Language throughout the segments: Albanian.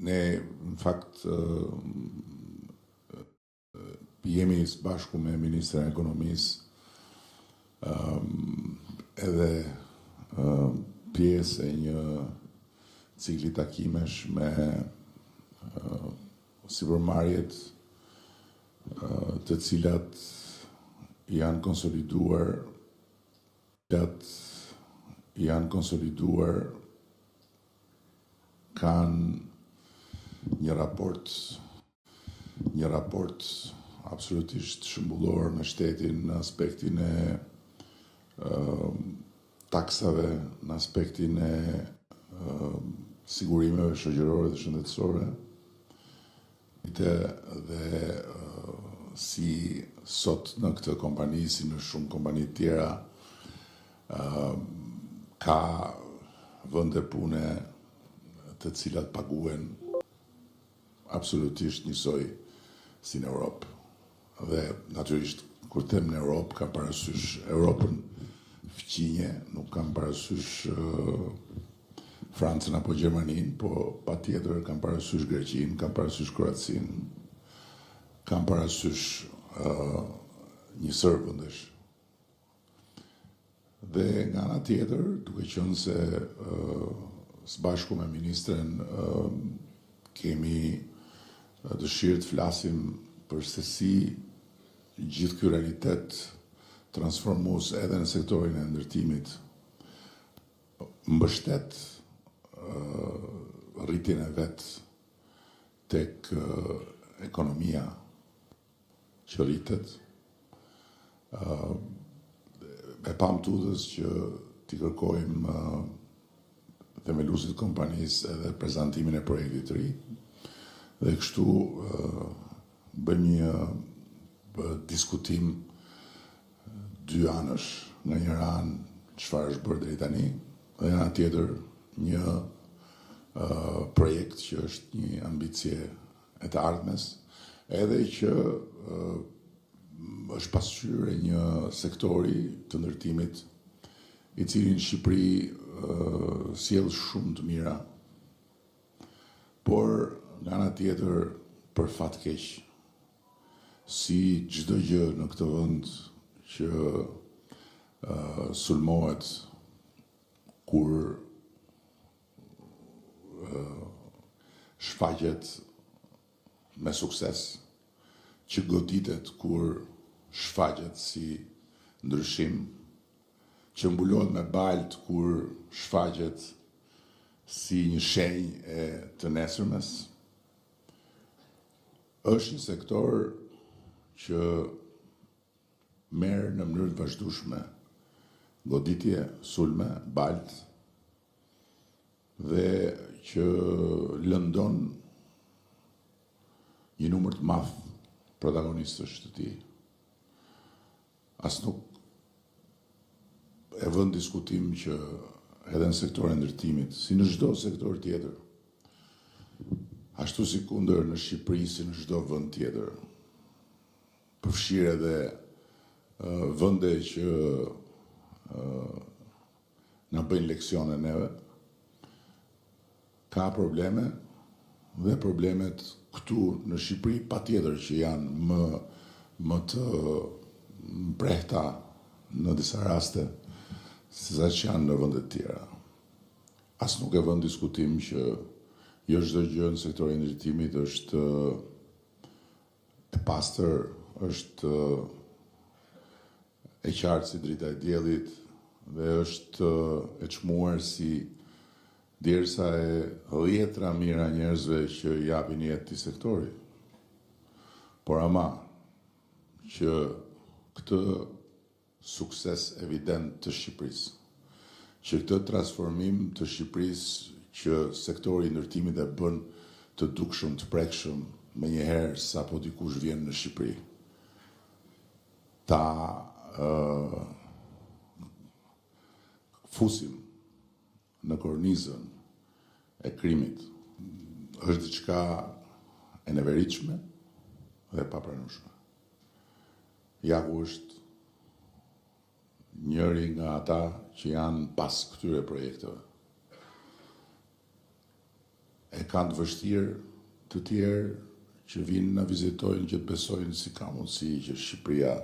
Ne në fakt jemi së bashku me Ministren e Ekonomisë edhe pjesë e një cikli takimesh me sipërmarrjet të cilat janë konsoliduar cilat janë konsoliduar kanë një raport një raport absolutisht shembullor me shtetin në aspektin e taksave, në aspektin e sigurimeve shoqërore dhe shëndetësore. Dhe si sot në këtë kompani, si në shumë kompani të tjera, ka vende pune të cilat paguhen absolutisht njësoj si në Europë. Dhe natyrisht kur them në Europë kam parasysh Europën fqinje, nuk kam parasysh Francën apo Gjermaninë, po patjetër kam parasysh Greqinë, kam parasysh Kroacinë, kam parasysh një sërë vendesh. Dhe nga ana tjetër, duke qenë se së bashku me ministren kemi dëshirë të flasim për se si gjithë ky realitet transformues edhe në sektorin e ndërtimit mbështet rritjen e vet tek ekonomia që rritet. E pamë të udhës që t'i kërkojmë themeluesit të kompanisë edhe prezantimin e projektit të ri. Dhe kështu bëjmë një diskutim dyanësh, nga njëra anë çfarë është bërë deri tani, dhe nga ana tjetër një projekt që është një ambicie e të ardhmes, edhe që është pasqyrë e një sektori të ndërtimit i cili në Shqipëri sjell shumë të mira, por nga ana tjetër për fat keq, si çdo gjë në këtë vend që sulmohet kur shfaqet me sukses, që goditet kur shfaqet si ndryshim, që mbulohet me baltë kur shfaqet si një shenjë e të nesërmes, është një sektor që merr në mënyrë të vazhdueshme goditje, sulme, baltë dhe që lëndon një numër të madh protagonistësh të tij. As nuk e vë në diskutim që edhe në sektorin e ndërtimit, si në çdo sektor tjetër, ashtu sikundër në Shqipëri si në çdo vend tjetër, përfshirë edhe vende që na bëjnë leksione neve, ka probleme dhe problemet këtu në Shqipëri patjetër që janë më më të mprehta në disa raste se sa që janë në vende të tjera. As nuk e vë në diskutim që jo çdo gjë në sektorin e ndërtimit është e pastër, është e qartë si drita e diellit dhe është e çmuar si djersa e dhjetra mijëra njerëzve që i japin jetë këtij sektori. Por ama që këtë sukses evident të Shqipërisë, që këtë transformim të Shqipërisë që sektori i ndërtimit e bën të dukshëm, të prekshëm menjëherë sapo dikush vjen në Shqipëri, ta fusim në kornizën e krimit është diçka e neveritshme dhe e papranueshme. Jaku është njëri nga ata që janë pas këtyre projekteve. E kanë të vështirë të tjerë që vijnë na vizitojnë që të besojnë si ka mundësi që Shqipëria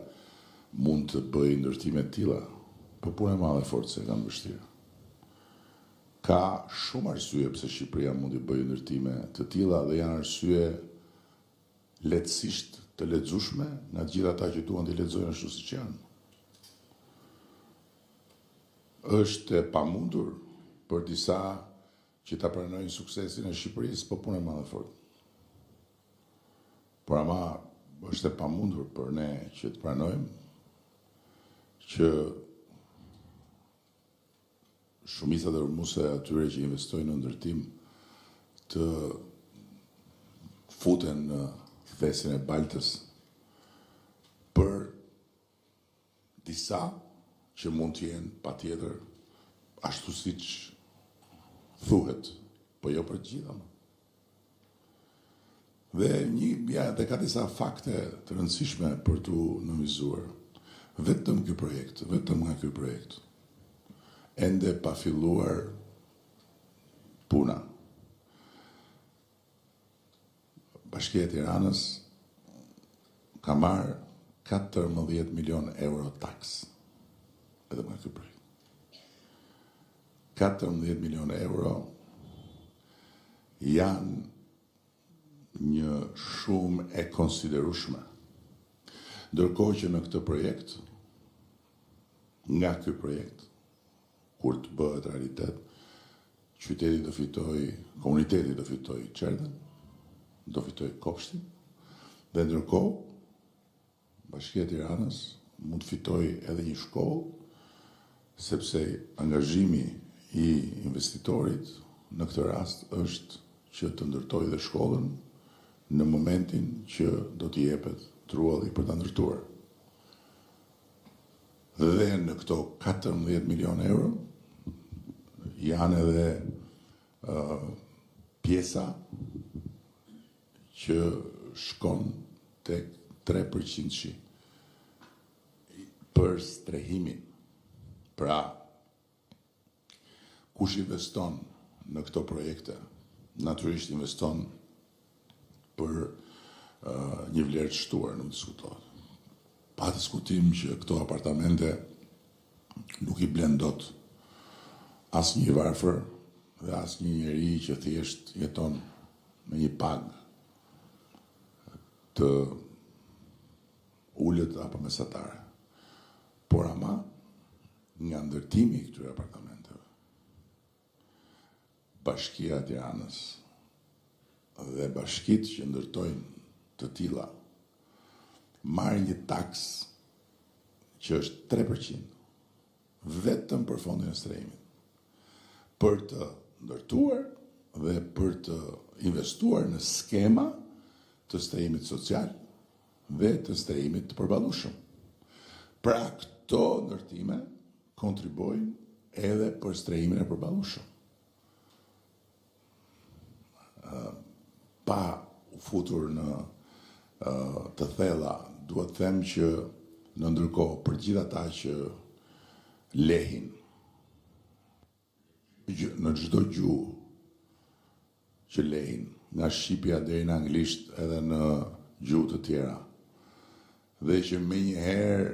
mund të bëjë ndërtime të tilla. Po punë e madhe fort se e kanë vështirë. Ka shumë arsye pse Shqipëria mund të bëjë ndërtime të tilla dhe janë arsye lehtësisht të lexueshme nga të gjithë ata që duan t'i lexojnë ashtu siç janë. Është e pamundur për disa që ta pranojnë suksesin e Shqipërisë, po punë e madhe fort. Por ama është e pamundur për ne që të pranojmë që shumica dërrmuese e atyre që investojnë në ndërtim të futen në thesin e baltës për disa që mund të jenë patjetër ashtu siç thuhet, po jo për të gjitha më. Dhe një, ja, dhe ka disa fakte të rëndësishme për t'u nënvizuar. Vetëm ky projekt, vetëm nga ky projekt, ende pa filluar puna. Bashkia e Tiranës ka marrë 14 milion euro taksë edhe nga ky projekt. 14 milion euro janë një shumë e konsiderueshme. Ndërkohë që në këtë projekt, nga ky projekt, kur të bëhet realitet, qyteti do fitojë, komuniteti do fitojë çerdhen, do fitojë kopshtin, dhe ndërkohë, Bashkia e Tiranës mund të fitojë edhe një shkollë, sepse angazhimi i investitorit në këtë rast është që të ndërtojë dhe shkollën në momentin që do t'i jepet trualli për ta ndërtuar. Dhe në këto 14 milion euro janë edhe uh, pjesa që shkon tek 3%-shi për strehimin. Pra, kush investon në këto projekte, natyrisht investon për uh, një vlerë të shtuar, nuk diskutohet. Pa diskutim që këto apartamente nuk i blen dot asnjë i varfër dhe asnjë njeri që thjesht jeton me një pagë të ulët apo mesatare. Por ama, nga ndërtimi i këtyre apartamenteve, Bashkia e Tiranës dhe bashkitë që ndërtojnë të tilla marrin një taksë që është 3% vetëm për fondin e strehimit. Për të ndërtuar dhe për të investuar në skema të strehimit social dhe të strehimit të përballueshëm. Pra këto ndërtime kontribuojnë edhe për strehimin e përballueshëm. Pa u futur në të thella, dua të them që në ndërkohë për gjithë ata që lehin në çdo gjuhë që lehin, nga shqipja deri në anglisht edhe në gjuhë të tjera, dhe që menjëherë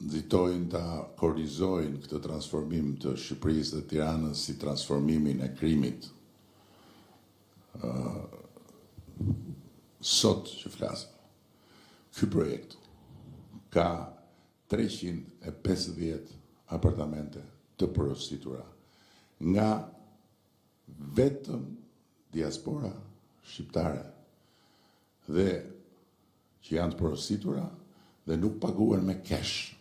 nxitojnë ta kornizojnë këtë transformim të Shqipërisë dhe Tiranës si transformimin e krimit. Sot që flasim, ky projekt ka 350 apartamente të porositura nga vetëm diaspora shqiptare dhe që janë të porositura dhe nuk paguhen me cash,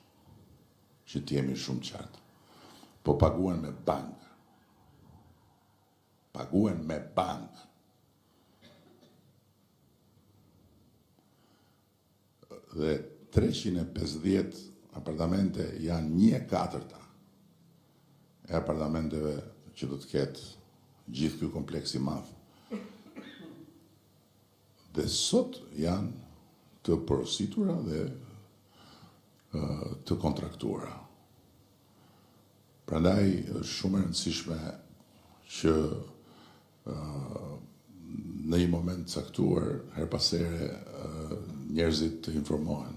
që të jemi shumë qartë, po paguhen me bankë. Paguhen me bankë. Dhe 350 apartamente janë 1/4 e apartamenteve që do të ketë gjithë ky kompleks i madh. Dhe sot janë të porositura dhe të kontraktuara. Prandaj është shumë e rëndësishme që. në një moment të caktuar, herë pas here, njerëzit të informohen.